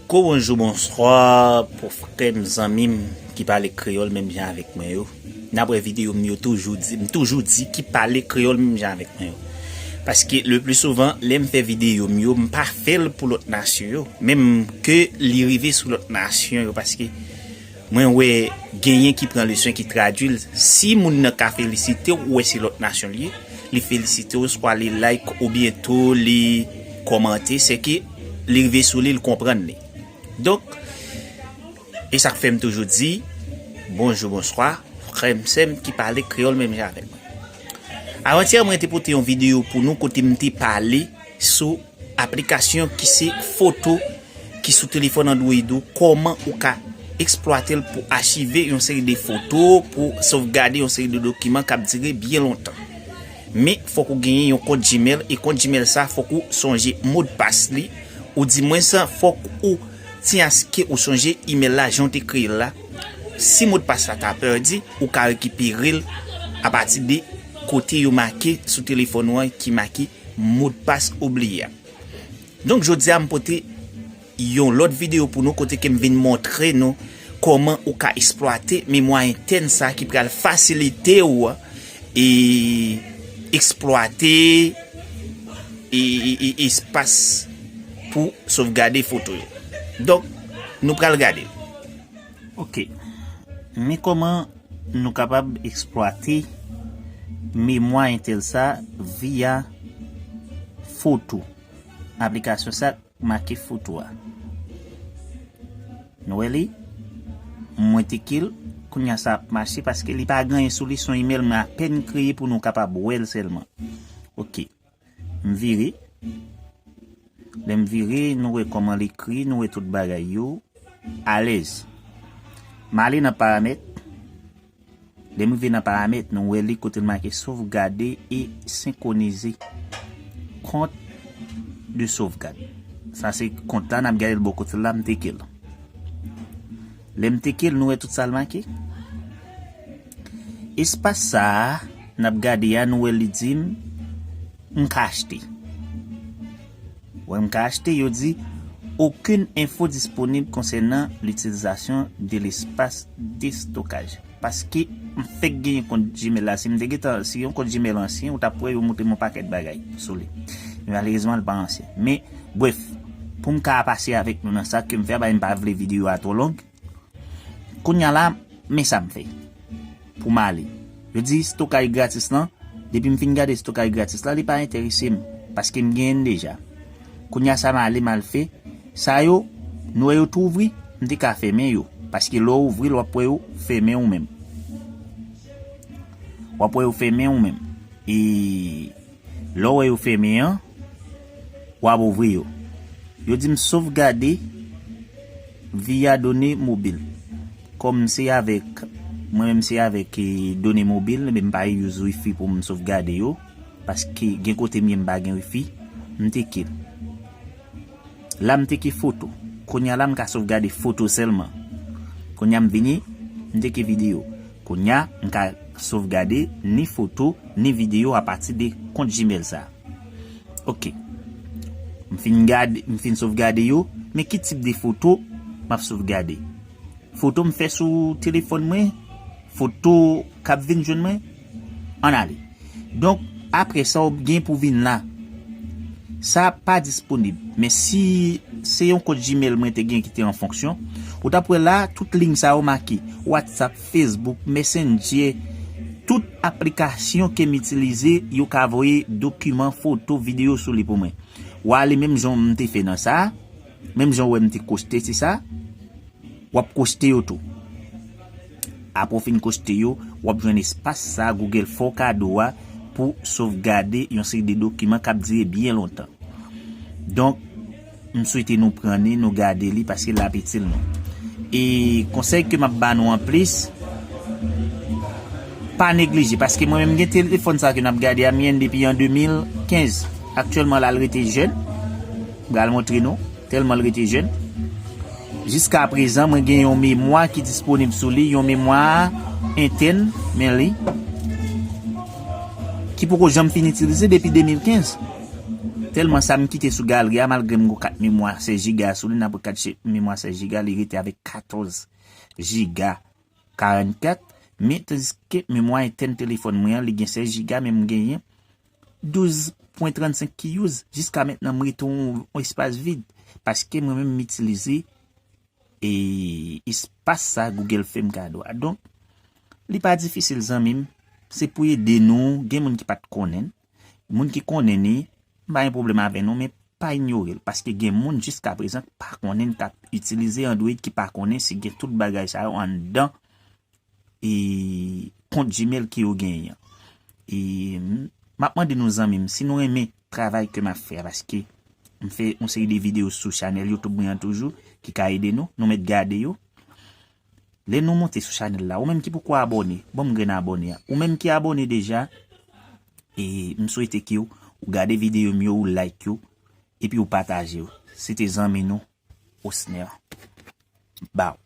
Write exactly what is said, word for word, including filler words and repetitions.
Ko bonjou, bonswa pou frè m, zanmi m ki pale kreyòl menm jan avèk mwen yo. N ap wè videyo m yo toujou di, m toujou di ki pale kreyòl menm jan avèk mwen yo. Paske le pli souvan, lè m fè videyo m yo, m pa fè l pou lòt nasyon yo. Menm ke li rive sou lòt nasyon yo, paske mwen wè genyen ki pran lesyon, ki tradui l. Si moun nan ka felisite w, ou wè se lòt nasyon l ye, li felisite w, swa li like oubyen tou li kòmante, se ke li rive sou li, li konprann li. Donk, e sa k fè m toujou di, bonjou, bonswa, frè m, sè m ki pale kreyòl menm jan avèk mwen. Avantyè, mwen te pote yon videyo pou nou kote m te pale sou aplikasyon ki se foto ki sou telefòn Android ou, kòman ou ka eksplwate l pou achive yon seri de foto, pou sovgade yon seri de dokiman k ap dire byen lontan. Men, fòk ou genyen yon kont Gmail, e kont Gmail sa, fòk ou sonje modpas li, ou dimwens, fòk ou ti aske ou sonje imèl la, jan w te kreye l la. Si modpas la ta pèdi, ou ka rekipere l apati de kote yo make sou telefòn ou an ki make modpas oubliye a. Donk, jodi a, m pote yon lòt videyo pou nou kote ke m vin montre nou kòman ou ka eksplwate memwa entèn sa ki pral fasilite w e eksplwate e, e, e espas pou sovgade foto yo. Donk, nou pral gade. Ok. Men kòman nou kapab eksplwate memwa entèn sa via foto. Aplikasyon sa make foto a. Nou wè li? Mwen teke l, kounye a sa ap mache paske li pa gen anyen sou li, se yon imèl mwen apèn kreye pou nou kapab wè l sèlman. Ok. M vire. Lè m vire, nou wè kòman l ekri, nou wè tout bagay yo. Alèz. M ale nan paramèt. Lè m rive nan paramèt, nou wè li kote l make sovgade e senkwonize kont de sovgad. Sa se kont la, n ap gade l bò kote l la, m teke l. Lè m teke l, nou wè tout sa l make. Espas sa a, n ap gade a, nou wè li di m, m ka achte. Wè m ka achte, yo di, aucune info disponible concernant l'utilisation de l'espace de stockage. Paske m fèk genyen kont Gmail la. Si m te gentan, si yon kont Gmail ansyen, ou t ap wè yo montre m yon pakèt bagay sou li. Men malerezman, li pa ansyen. Men, brèf, pou m ka pase avèk nou nan sa ke m fè a, paske m pa vle videyo a twò long. Kounye a la, men sa m fè. Pou m ale. Yo di stokaj gratis lan, depi m fin gade stokaj gratis la, li pa enterese m, paske m genyen l deja. Kounye a sa m ale, m al fè. Sa yo, nou wè yo tou ouvri, m te ka fèmen yo. Paske lè w ouvri l, w ap wè yo fèmen ou menm. W ap wè yo fèmen ou menm. E lè w wè yo fèmen an, w ap ouvri yo. Yo di m sovgade via done mobil. Kòm se avèk, mwen menm se avèk, e, done mobil, men m pa use wifi pou m sovgade yo, paske gen kote m ye m pa gen wifi, m teke l. La m teke foto. Kounye a la m ka sovgade foto sèlman. Kounye a m vini, m teke videyo. Kounye a m ka sovgade ni foto, ni videyo apati de kont Gmail sa. Ok. M fin gade, m fin sovgade yo, men ki tip de foto m ap sovgade? Foto m fè sou telefòn mwen? Foto k ap vin jwenn mwen? Ann ale. Donk, apre sa, w gen pou vin la. Sa pa disponib. Men si se yon kont Gmail mwen te gen ki te an fonksyon, ou t ap wè la, tout liy sa yo make. WhatsApp, Facebook, Messenger, tout aplikasyon ke m itilize, yo ka voye dokiman, foto, videyo sou li pou mwen. W ale menm jan m te fè nan sa, menm jan w wè m te koste, se sa. W ap koste yo tou. Apre w fin koste yo, w ap jwenn espas sa Google fè w kado a pou sovgade yon seri de dokiman k ap dire byen lontan. Donk, m swete nou pran li, nou gade li, paske l ap itil nou. E konsèy ke m ap ba nou anplis, pa neglije, paske mwen menm gen telefòn sa ke n ap gade a, m gen depi an de mil kenz. Aktyèlman, la, l rete jèn. M pral montre nou, tèlman l rete jèn. Jiska prezan, mwen gen yon memwa ki disponib sou li, yon memwa entèn, men li, ki poko janm fin itilize depi de mil kenz. Sèlman sa m kite sou galeri a, malgre m gon kat memwa sèz jiga sou li, n ap wè kat memwa sèz jiga, li rete avèk katòz jiga karannkat, men tandiske memwa entèn telefòn mwen an, li gen sèz jiga, men m genyen douz pwen trannsenk ki use. Jiska mentnan, m rete yon, yon espas vid, paske mwen menm m itilize e espas sa Google fè m kado a. Donk, li pa difisil, zanmi m. Se pou ede nou. Gen moun ki pa t konnen l. Moun ki konnen li, m pa gen pwoblèm avè nou, men pa inyore l, paske gen moun jiska prezan ki pa konnen, k ap itilize Android, ki pa konnen si gen tout bagay sa yo anndan e kont Gmail ke yo genyen an. E m ap mande nou, zanmi m, si nou renmen travay ke m ap fè a, paske m fè yon seri de videyo sou chanèl YouTube mwen an toujou, ki ka ede nou, nou mèt gade yo. Lè nou monte sou chanèl la, ou menm ki poko abòne, ban m grenn abòne a. Ou menm ki abòne deja, e m swete ke w, ou gade videyo m yo, ou like yo, epi ou pataje yo. Se te zanmi nou, Osner. Baw.